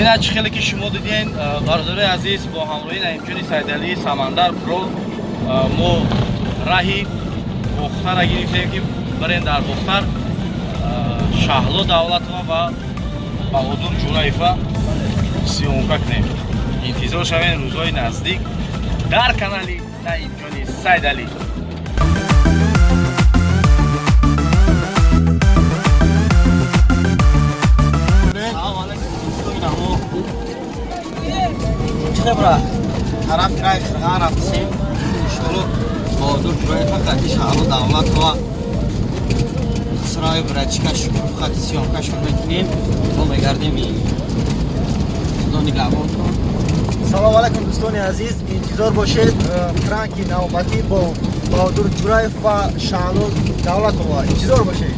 Ина чӣ хеле ки шумо диден, бародарои азиз, бо ҳамроҳи Наимҷони Сайдалӣ, Самандар Про, мо раҳи Бохтара гирифтем, ки барем дар Бохтар Шаҳло Давлатова ва Баҳодур Ҷураева съёмка кунем. Интизор шавем, рӯзҳои наздик дар канали Наимҷони Сайдалӣ. Салом алейкум, дӯстони. Чӣ бра, тарафи рай Қирған рафтем. Иншоалло, Баҳодур Ҷураева қати Шаҳло Давлатова, Хусрави братчика Шукур қати съёмкашон мекунем. Мо мегардем, Худо нигаҳбонтон. Салом алайкум, дӯстони азиз, интизор бошед пранки навбатӣ бо Баҳодур Ҷураев ва Шаҳло Давлатова, интизор бошед.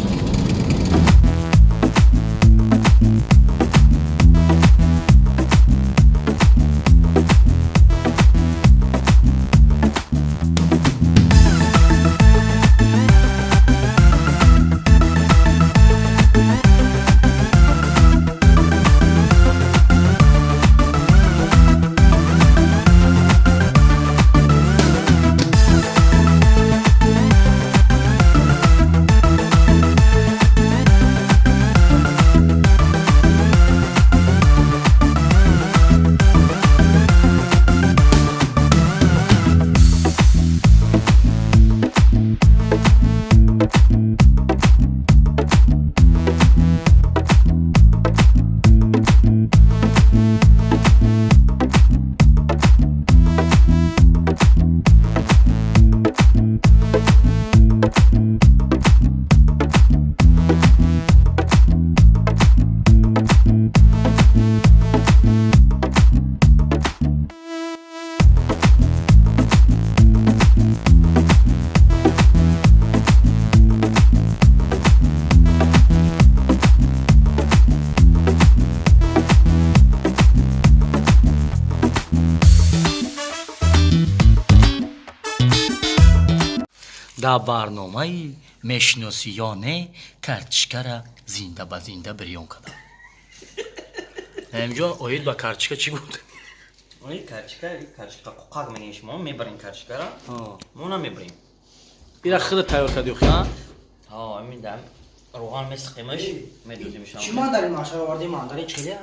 Дар барномаи «Мешиносӣ ё не» картишкара зинда ба зинда бирён кардам. Наимҷон, оид ба картишка чӣ буд? Ои карчика, карчика қуқак мегӯем, шумо мебарем карчикара, мо намебарем. Ира худа тайёр кардӣ, охи? Ҳа, ҳамин дам равған месиқимаш, медозимш. Чӣ мандарин машар овардӣ? Мандарин чӣ хеле?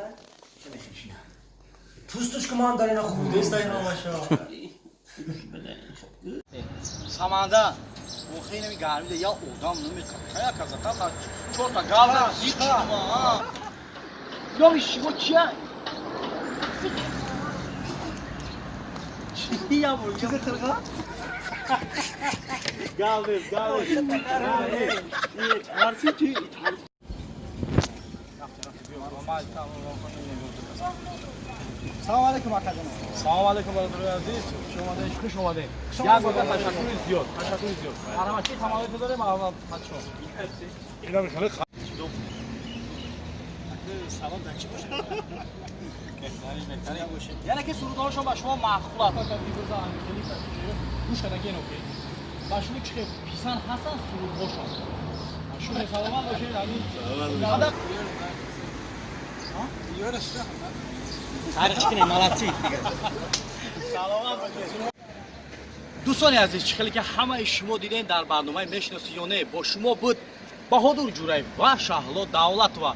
Пӯстуш ки мандарина хурдеста ин ҳамаша. Саманда, охи, инами гармида я одам намеқая казака чорта гавза зич. Номи шумо чия? Чия бур? Чизи қирға. Гавез, гавез. Тарси чи? Салом алейкум, акаҷонон. Салом алейкум, бародарои азиз, хуш омадед, хуш омадед. Як бор ташаккури зиёд, ташаккури зиёд. Марҳамат, чӣ тамаллои дорем? Марҳамат, патшо. Салом дар чӣ бошад? Беҳтарин, беҳтарин. Яъне ки сурудҳошон ба шумо маъқул аст. Гӯш карда ген, окей. Ба шумо чӣ хел писанд ҳастанд сурудҳошон? Шумо саломат бошед, амин. Хайр, чӣ кунем, молодцы. Саломат бошед. Дӯстони азиз, чӣ хеле ки ҳамаи шумо дидем, дар барномаи «Мешиносӣ ё не» бо шумо буд Баҳодур Ҷураев ва Шаҳло Давлатова.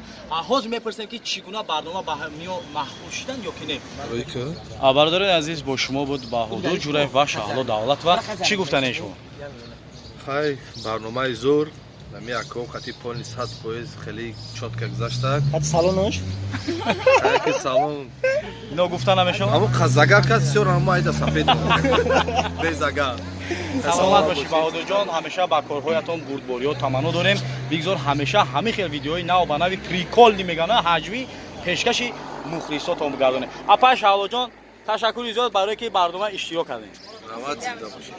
Ҳозир мепурсем, ки чӣ гуна барнома ба ҳамиё маъқул шидан ё ки не. Бародарои азиз, бо шумо буд Баҳодур Ҷураев ва Шаҳло Давлатова. Чӣ гуфтане шумо? Хай, барномаи зур, нами аком хати полни 100% хеле чётко гузаштак. Хати салонош. Ки салон. Ино гуфта намешавад. Ҳамон қазагар кас сёр, ҳамо айда сафед безагар. Саломат бошӣ, Баҳодурҷон, ҳамеша ба корҳоятон бурдбориё таманно дорем. Бигзор ҳамеша ҳамин хел видеои нав ба нави прикольный мегана, ҳаҷвӣ пешкаши мухлисотон бигардонем. Апа Шаҳлоҷон, ташаккури зиёд барое ки барнома иштирок кардем. Рават, зинда бошед.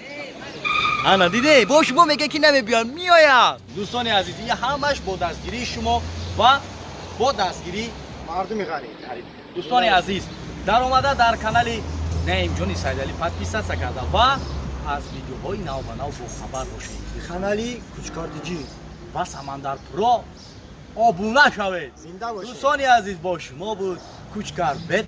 Ана диде, бо шумо мега ки намебиён, меояд. Дӯстони азиз, ин ҳамаш бо дастгирии шумо ва бо дастгирии мардуми ғариб. Дӯстони азиз, даромада дар канали Наимҷони Сайдалӣ подписаться карда ва аз видеоҳои навбанав бохабар бошед. Канали Кучкардиҷӣ ва Самандар Про. Обуна шавед. Зинда бошед. Дӯстони азиз, бо шумо буд Кучкар Бет.